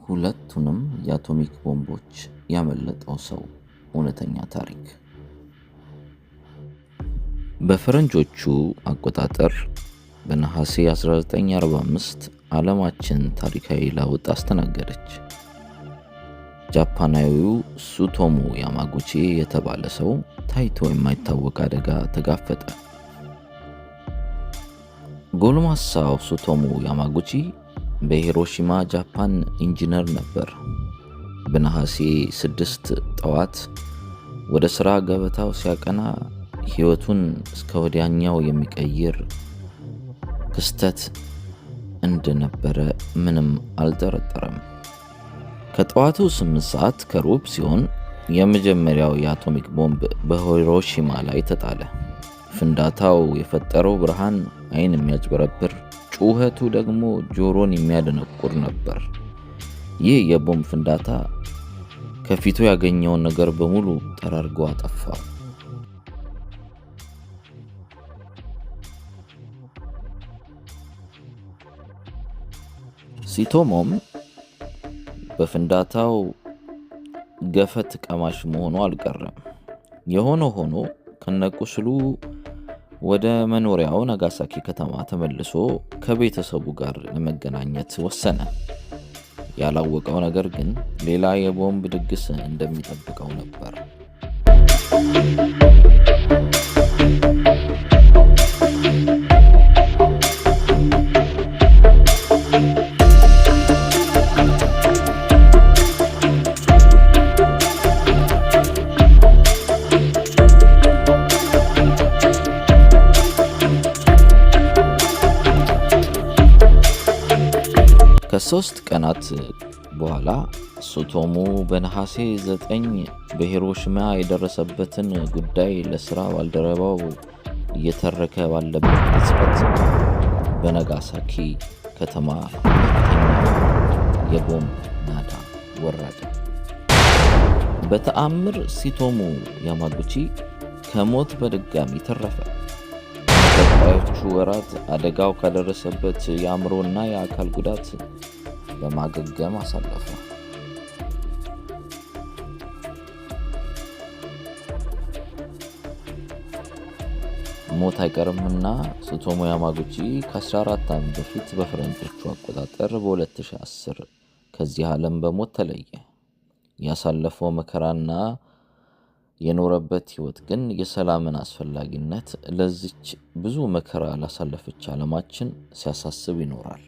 ሁለቱንም የአቶሚክ ቦምቦች ያመለጠው ሰው እውነተኛ ታሪክ። በፈረንጆቹ አቆጣጠር በነሐሴ 1945 ዓለማችን ታሪካዊ ለውጥ አስተናገደች። ጃፓናዊው ሱቶሙ ያማጉቺ የተባለ ሰው ታይቶ የማይታወቅ አደጋ ተጋፈጠ። ጎልማሳው ሱቶሙ ያማጉቺ በሂሮሺማ ጃፓን ኢንጂነር ነበር። በነሐሴ 6 ጠዋት ወደ ሥራ ገበታው ሲያቀና ሕይወቱን እስከ ወዲያኛው የሚቀይር ክስተት እንደነበረ ምንም አልጠረጠረም። ከጠዋቱ 8 ሰዓት ከሩብ ሲሆን የመጀመሪያው የአቶሚክ ቦምብ በሂሮሺማ ላይ ተጣለ። ፍንዳታው የፈጠረው ብርሃን ዓይን የሚያጭበረብር፣ ጩኸቱ ደግሞ ጆሮን የሚያደነቁር ነበር። ይህ የቦምብ ፍንዳታ ከፊቱ ያገኘውን ነገር በሙሉ ጠራርጎ አጠፋው። ሲቶሞም በፍንዳታው ገፈት ቀማሽ መሆኑ አልቀረም። የሆነ ሆኖ ከነቁስሉ ወደ መኖሪያው ናጋሳኪ ከተማ ተመልሶ ከቤተሰቡ ጋር ለመገናኘት ወሰነ። ያላወቀው ነገር ግን ሌላ የቦምብ ድግስ እንደሚጠብቀው ነበር። ከ3 ቀናት በኋላ ሱቶሙ በነሐሴ 9 በሂሮሺማ የደረሰበትን ጉዳይ ለሥራ ባልደረባው እየተረከ ባለበት ቅጽበት በናጋሳኪ ከተማ ሁለተኛው የቦምብ ናዳ ወረደ። በተአምር ሲቶሙ ያማጉቺ ከሞት በድጋሚ ተረፈ። በቀጣዮቹ ወራት አደጋው ካደረሰበት የአእምሮና የአካል ጉዳት በማገገም አሳለፈ። ሞት አይቀርምና ሱቶሙ ያማጉቺ ከ14 ዓመት በፊት በፈረንጆቹ አቆጣጠር በ2010 ከዚህ ዓለም በሞት ተለየ። ያሳለፈው መከራና የኖረበት ሕይወት ግን የሰላምን አስፈላጊነት ለዚች ብዙ መከራ ላሳለፈች ዓለማችን ሲያሳስብ ይኖራል።